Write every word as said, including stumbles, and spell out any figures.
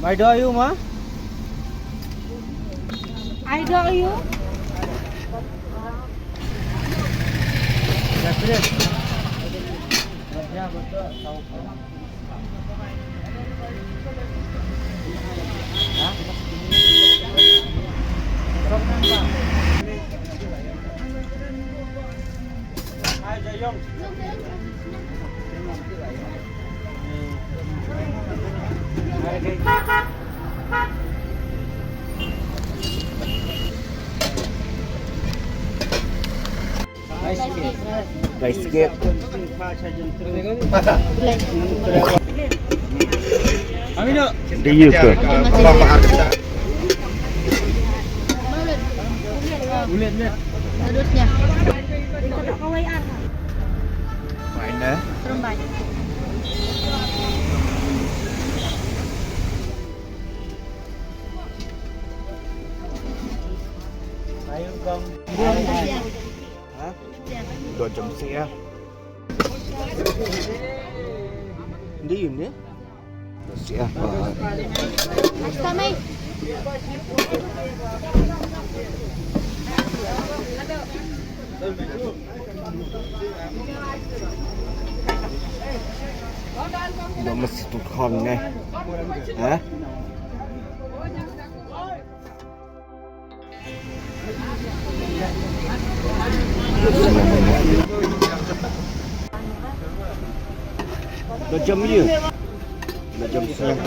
Mai do ayu ma? Ai do ayu? Gai sikit. Dia tu. Terusnya. Mana? Seremban. Ha? Dua jam siang. Dia ni? Siang. Nasta mai. Dah mesti tu kan ni. Ha? Dah jam ye? Dah jam siang.